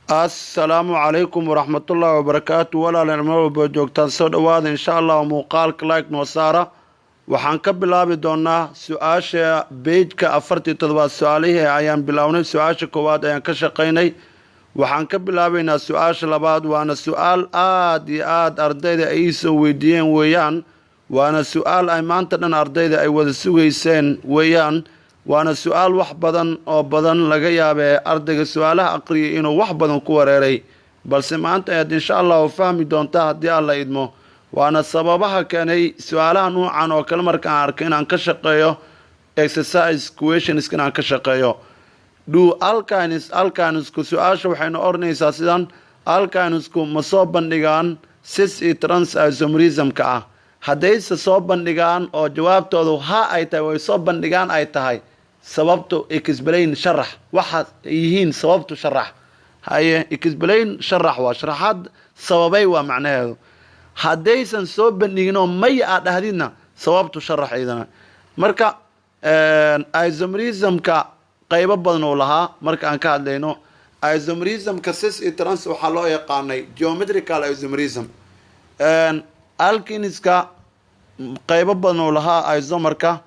Assalaamu calaykum waraxmatullaahi wabarakaatu. Walaalayaal, meel walba joogtaan, soo dhowaada. Insha Allah muuqaalka like noo saara. Waxaan ka bilaabi doonaa su-aasha page-ka 47aad. Su-aalihii ayaan bilownay, su-aasha koowaad ayaan ka shaqaynay. Waxaan ka bilaabaynaa su-aasha labaad, waana su-aal aada iyo aada ardayda ay iisoo weydiiyeen weeyaan, waana su-aal ay maanta dhan ardayda ay wada sugayseen weeyaan, waana su-aal wax badan oo badan laga yaabee ardayga su-aalaha aqriyay inuu wax badan ku wareeray, balse maanta ayaad insha Allahu fahmi doontaa haddii Alla idmo. Waana sababaha keenay su-aalaha nuucan oo kale markaan arkay inaan ka shaqeeyo exercise questions, inaan ka shaqeeyo. Do alkynes, alkynesku, su-aasha waxayna odhanaysaa sidan: alkynesku ma soo bandhigaan cis iyo trans isomerismka ah? Haddayse soo bandhigaan oo jawaabtoodu ha ay tahay, way soo bandhigaan ay tahay, sababtu explain, sharax waxa yihiin, sababtu sharax. Haye, explain, sharax, waa sharaxaad, sababay waa macnaheedu. Haddaysan soo bandhigin oo may aad dhahdidna, sababtu sharax idana. Marka isomerismka qaybo badan uu lahaa. Marka aan ka hadlayno isomerismka cis iyo trans, waxaa loo yaqaanay geometrical isomerism. Alkeneska qaybo badan uu lahaa. Isomerka,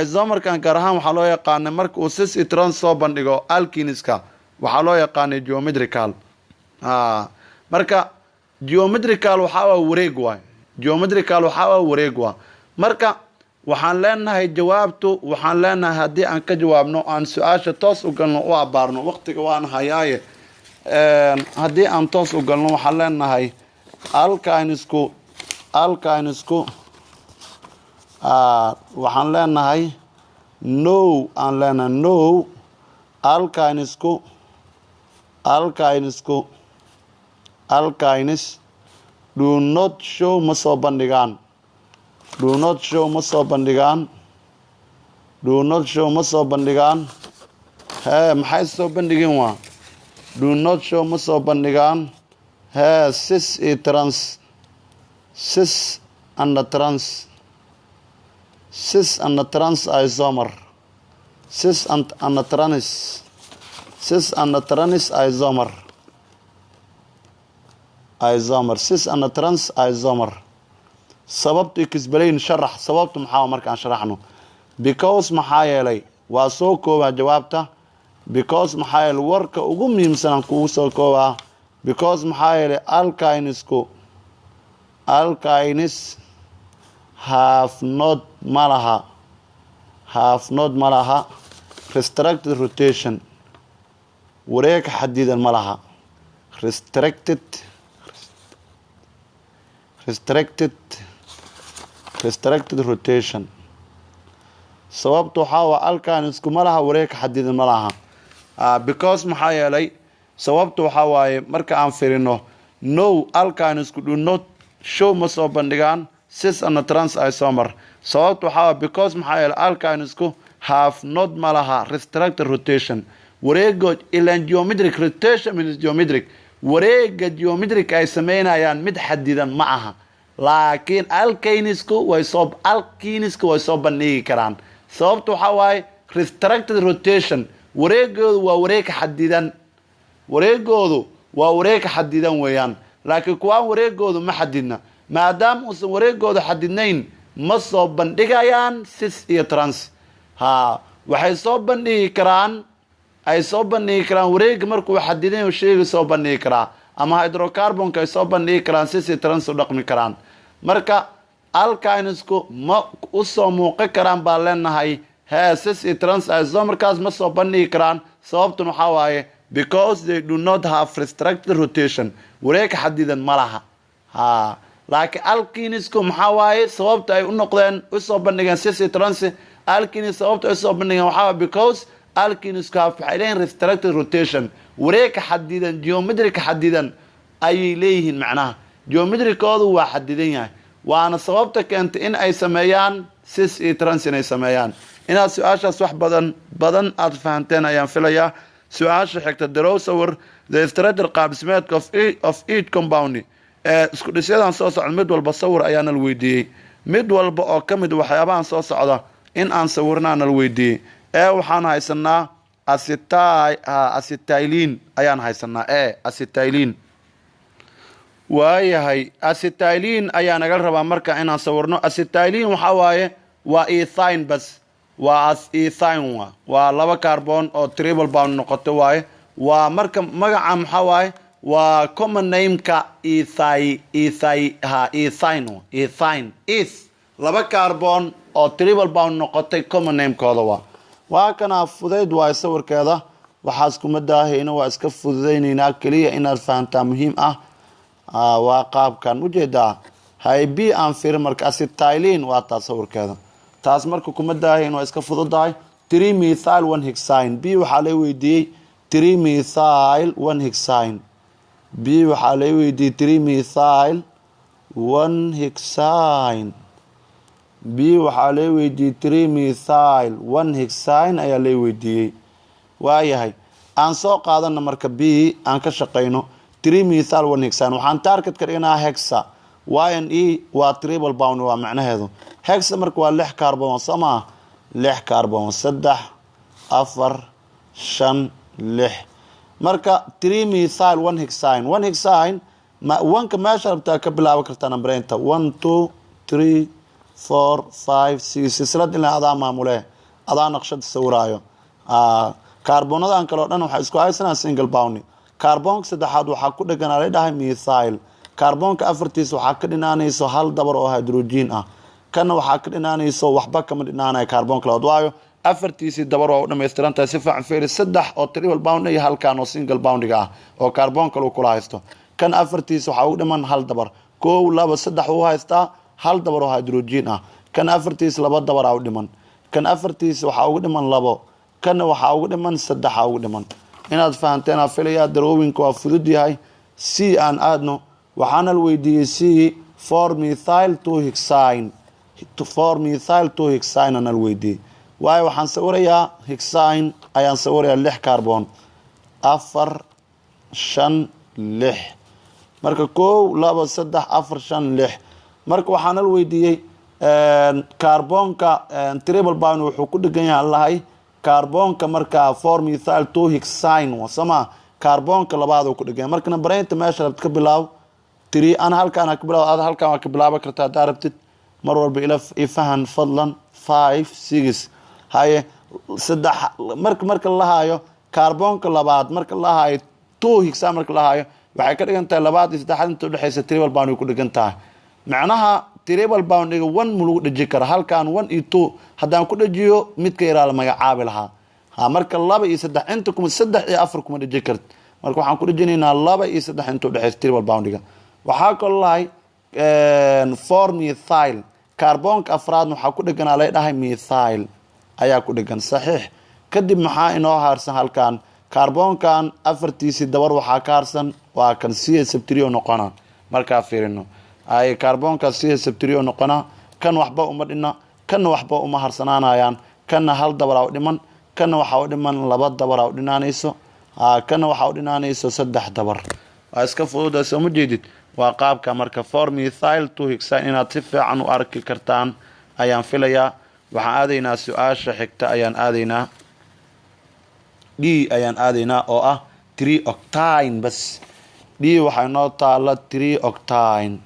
isomerkan gaar ahaan waxaa loo yaqaanay marka uu cis iyo trans soo bandhigo alkeneska, waxaa loo yaqaanay geometrical. Marka geometrical waxaa waa wareeg waay, geometrical waxaa waa wareeg waa. Marka waxaan leenahay jawaabtu, waxaan leenahay haddii aan ka jawaabno, aan su-aasha toos u galno, u abaarno, waqtiga waan hayaaye, haddii aan toos u galno, waxaan leenahay alkynesku waxaan leenahay no, aan leenahay no, alkynesku, alkynes do not show, ma soo bandhigaan, do not show, ma soo bandhigaan, do not show, ma soo bandhigaan. Hee, maxay soo bandhigin? Waa do not show, ma soo bandhigaan. Hee, cis iyo trans, cis and trans, cis and trans isomer, cis and trans, cis and trans isomer, isomer, cis and trans isomer. Sababtu explain, sharax sababtu maxaa. Markaan sharaxno, because, maxaa yeelay, waa soo koobaa jawaabta. Because, maxaa yeelay, warka ugu muhiimsan aan kugu soo koobaa. Because, maxaa yeelay, alkynesku, alkynes have not, ma laha, have not, ma laha, restricted rotation, wareeg xadidan ma laha, restricted rotation. Sababtu waxaa waa alkynesku ma laha wareeg xadidan, ma laha. Because, maxaa yeelay, sababtu waxaa waaye, marka aan firino, no, alkynesku do not show, ma soo bandhigaan cis and trans isomer. Sababtu waxaa waaye because, maxaa yeelay, alkynesku have not, ma laha, restricted rotation, wareego ilan geometric rotation means geometric, wareega geometric ay sameynayaan mid xadidan ma aha, laakiin alkanesku way soo, alkenesku way soo bandhigi karaan. Sababtu waxaa waaye restricted rotation, wareegoodu waa wareeg xadidan, wareegoodu waa wareeg xadidan weeyaan, laakiin kuwaan wareegoodu ma xadidna. Maadaama uusan wareegoodu xadidnayn, ma soo bandhigayaan cis iyo trans. Ha, waxay soo bandhigi karaan, ay soo bandhigi karaan wareega markuu xadidan sheegi soo bandhigi karaa, ama hydrocarbonka ay soo bandhigi karaan, cis iyo trans u dhaqmi karaan. Marka alkynesku ma usoo muuqan karaan baan leenahay. Hee, cis iyo trans isomerkaas ma soo bandhigi karaan. Sababtun waxaa waaye because they do not have restricted rotation, wareeg xadidan ma laha. Ha, laakiin alkenesku maxaa waaye sababta ay u noqdeen, usoo bandhigeen cis iyo trans alkenes? Sababta ay usoo bandhigeen waxaa waaye because alkenesku have, waxay leeyihin restricted rotation, wareegka xadidan, geometric xadidan ayay leeyihiin. Macnaha geometricoodu waa xadidan yahay, waana sababta keentay in ay sameeyaan cis iyo trans inay sameeyaan. Inaad su-aashaas wax badan badan aada fahanteen ayaan filayaa. Su-aasha xigta: draw, sawir, the structure, qaabdhismeedka, of each compound, ee isku dhisyadan soo socda. Mid walba sawir ayaana la weydiiyey, mid walba oo ka mid waxyaabahan soo socda in aan sawirnaana la weydiiyey. Ee waxaan haysanaa Acetylene ayaan haysanaa. Acetylene waayahay, acetylene ayaa naga rabaa marka inaan sawirno. Acetylene waxaa waaye waa ethyne bas, waa ethyne, waa laba carbon oo triple bond noqoto waaye. Waa marka magaca maxaa waaye? Waa common nameka ethy ethy ha ethyne, ethyne, eth, laba carbon oo triple bond noqotay common namekooda waa kana. Fudayd waaye sawirkeeda, waxaas kuma daahayna, waa iska fududaynaynaa. Keliya inaad fahantaa muhiim ah. Waa qaabkan ujeedaa. Hay, B aan firin marka. Acetylene waa taa sawirkeeda, taas marka kuma daahayn, waa iska fududahay. Three methyl one hexyne, B waxaa la weydiiyey three methyl one hexyne. B waxaa la weydiiyey three methyl one hexyne. B waxaa la weydiiyey three methyl one hexyne ayaa la weydiiyey. Waayahay, aan soo qaadana marka B, aan ka shaqayno three methyl one hexyne. Waxaan target ka dhiganaa hexa, y n e waa triple bond waa macnaheedu. Hexa marka waa lix carbon, soo maa? Lix carbon, saddex, afar, shan, lix. Marka three methyl one hexyne, one hexyne, wanka meesha rabtaa ka bilaaban kartaa nambareynta: one, two, three, four, five, six. Silsilad ilaa adaa maamule, adaa naqshada sawiraayo. Kaarbonadan kale o dhan waxay isku haysanaa single bond. Kaarboonka saddexaad waxaa ku dheganaa la dhahay methyl. Kaarboonka afartiisa waxaa ka dhinaanayso hal dabar oo hydrogen ah. Kana waxaa ka dhinaanayso, waxba kama dhinaanayo kaarboonka labaad, waayo afartiisii dabar waa u dhamaystiran tahay. Si fiican fiiri: saddex oo triple bond iyo halkan oo single bondiga ah oo kaarboonka lagu kula haysto. Kan afartiisa waxaa ugu dhiman hal dabar: kow, laba, saddex uu haystaa, hal dabar oo hydrogen ah. Kan afartiisa laba dabar aa u dhiman. Kan afartiisa waxaa ugu dhiman labo. Kanna waxaa ugu dhiman saddexa ugu dhiman. Inaad fahanteen aa filayaa. Drawingka waa fudud yahay. C aan aadno. Waxaana la weydiiyey C four methyl two hexyne. Four methyl two hexyne ana la weydiiyey. Waayo, waxaan sawirayaa hexyne ayaan sawirayaa, lix carbon: afar, shan, lix. Marka kow, laba, saddex, afar, shan, lix. Marka waxaana la weydiiyey kaarboonka triple bond wuxuu ku dhegan yahay lahay kaarboonka. Markaa four methyl two hexyne sama kaarboonka labaad uu ku dhegan yahay. Marka nambareynta meesha rabtid ka bilaab. Three ana halkaan ka bilaab, ad halkaan waa ka bilaaban kartaa haddaa rabtid. Mar walba ila ifahan fadlan. Five, six, haye, saddex. Marka la lahaayo kaarboonka labaad, marka la lahaayo two hexyne, marka la lahaayo, waxay ka dhigan tahay labaad iyo saddexaad inta udhexaysa triple bond way ku dhigan tahay. Macnaha triple bondiga one mu lagu dheji kara. Halkaan one iyo two haddaan ku dhejiyo, midka yaraa la magacaabi lahaa. Ha, marka laba iyo saddex inta kuma, saddex iyo afar kuma dheji kart. Marka waxaan ku dhejinaynaa laba iyo saddex inta udhexaysa triple bondiga. Waxaa kaloo lahay four methyl, kaarboonka afraadna waxaa ku dheganaa lay dhahay methyl ayaa ku dhegan. Saxiix. Kadib maxaa inoo harsan? Halkan kaarboonkan afartiisii dabar waxaa ka harsan waa kan C sub three noqona. Markaa fiirino ay kaarboonka C sub three noqona. Kan waxba uma dhina, kanna waxba uma harsanaanayaan. Kanna hal dabaraa u dhiman, kanna waxaa u dhiman laba dabaraa u dhinaanayso, kanna waxaa u dhinaanayso saddex dabar. Waa iska fududa, soo ma jeedid? Waa qaabka marka four methyl two hexyne. Inaad si fiican u arki kartaan ayaan filayaa. Waxaan aadaynaa su-aasha xigta ayaan aadaynaa, D ayaan aadaynaa, oo ah three octyne bas. D waxay noo taala three octyne.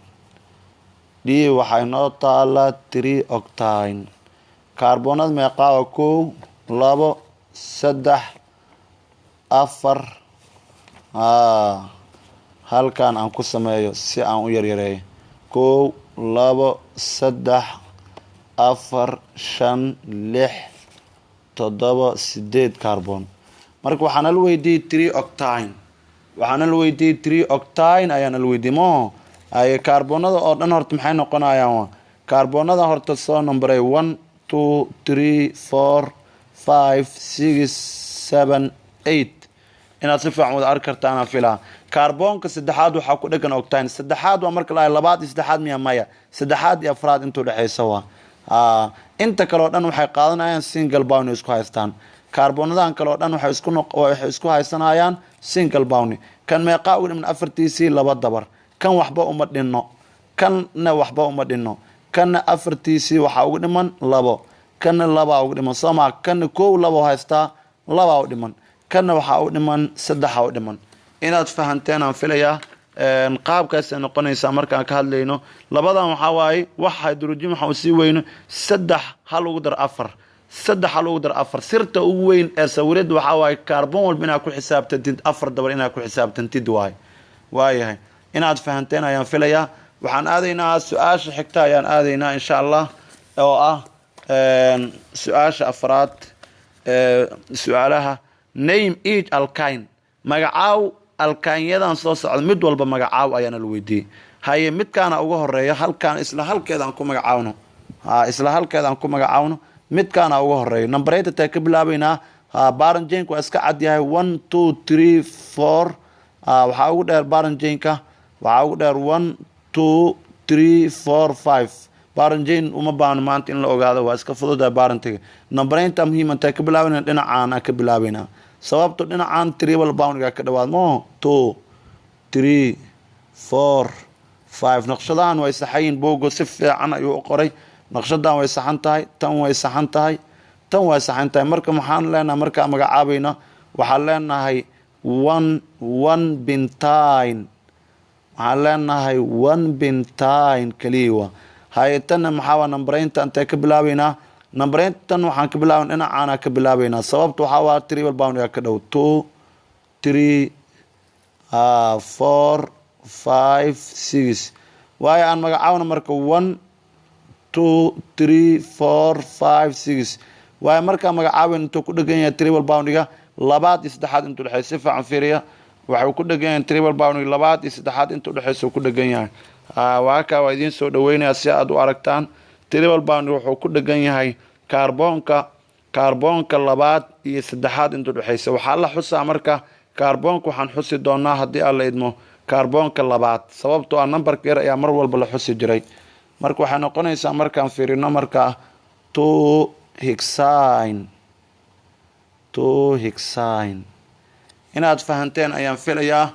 D waxay noo taala three octyne. Kaarboonada meeqaa? Waa kow, labo, saddex, afar. Halkan aan ku sameeyo si aan u yaryareeyo: kow, labo, saddex, afar, shan, lix, toddoba, sideed carbon. Marka waxaana la weydiiyey three octyne. Waxaana la weydiiyey three octyne ayaana la weydiiyey mo. Ay kaarboonada oo dhan horta maxay noqonayaan? Kaarboonada horta soo numberay: one, two, three, four, five, six, seven, eight. Inaad si fiican wada arki kartaanaan filaa. Kaarboonka saddexaad waxaa ku dhegan octyne. Saddexaad waa marka la labaad iyo saddexaad miya? Maya, saddexaad iyo afraad intuu dhexaysa waa. Inta kale oo dhan waxay qaadanayaan single bond, isku haystaan. Kaarboonadan kale oo dhan waxay isku haysanayaan single bond. Kan meeqaa ugu dhiman? Afartiisii laba dabar. Kan waxba uma dhinno, kanna waxba uma dhinno. Kanna afartiisii waxaa ugu dhiman labo, kanna labaa ugu dhiman, soo maa? Kanna kow, labo haystaa. Labaa u dhiman. Kanna waxaa u dhiman saddexa u dhiman. Inaad fahanteen aan filayaa. Qaabkaasay noqonaysaa markaan ka hadlayno labadan. Waxaa waaye wax hydrogen waxaan usii weyno saddex, hal ugu dar afar, saddex, hal ugu dar afar. Sirta ugu weyn ee sawiradda waxaa waaye carbon walba inaad ku xisaabtantid afar dabar, inaad ku xisaabtantid waay. Waayahay, inaad fahanteen ayaan filayaa. Waxaan aadaynaa su-aasha xigta ayaan aadaynaa, insha Allah, oo ah su-aasha afraad. Su-aalaha: name each alkyne, magacaaw alkaanyadan soo socda, mid walba magacaaw ayaana la weydiiyey. Haye, midkaana uga horeeya halkaan, isla halkeeda aan ku magacaawno. Ha, isla halkeeda aan ku magacaawno. Midkaana uga horeeyo, number taa ka bilaabeynaa. Parent chainka waa iska cad yahay: one, two, three, four. Waxaa ugu dheer parent chainka, waxaa ugu dheer one, two, three, four, five. Parent chain uma baahno maanta in la ogaado, waa iska fududahay parentiga. Numbereynta muhiim. Intaa ka bilaabayna? Dhinacaan aan ka bilaabeynaa, sababto dhinacaan triple bondiga ka dhawaad mo: two, three, four, five. Naqshadahan way saxayin, boogo si fiican ayuu u qoray. Naqshadan way saxan tahay, tan way saxan tahay, tan way saxan tahay. Marka maxaan leenahay markaa magacaabayna? Waxaan leenahay one one pentyne. Waxaan leenahay one pentyne keliya. Haye, tanna maxaa waa? Numbereynta intee ka bilaabeynaa? Numbereyntan waxaan ka bilaaban dhinacaana ka bilaabeynaa, sababta waxaa waa triple bondiga ka dhow: two, three, four, five, six. Waayo, aan magacaawna marka: one, two, three, four, five, six. Waayo, markaa magacaaben intuu ku dhegan yahay triple bondiga labaad iyo saddexaad intuu dhexeysa. Si fiican fiiriya, waxuu ku dhegan yahay triple bondiga labaad iyo saddexaad inta udhexeysa uu ku dhegan yahay. Waa kaa, waa idiin soo dhaweynaya si aad u aragtaan. Triple bond wuxuu ku dhegan yahay kaarboonka labaad iyo saddexaad inta udhexeysa. Waxaa la xusaa marka kaarboonka, waxaan xusi doonaa, haddii aan la idmo, kaarboonka labaad, sababtoo ah numberka yar ayaa mar walba la xusi jiray. Marka waxay noqonaysaa markaan fiirino markaa two hexyne, two hexyne. Inaad fahanteen ayaan filayaa.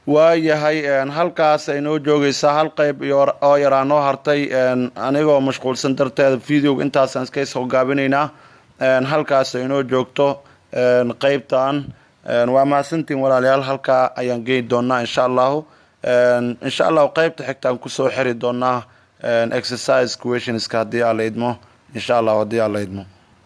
Waayahay, halkaas ay noo joogaysaa. Hal qeyb oo yaraa noo hartay. Anigoo mashquulsan darteeda videoga intaasaan iska soo gaabinaynaa. Halkaas ay noo joogto qeybtan. Waa mahadsantiin, walaalayaal. Halkaa ayaan geyn doonaa, insha Allahu. Insha Allahu qeybta xigtaan kusoo xiri doonaa exercise questionska, haddii aan la idmo, insha Allahu, haddii aan la idmo.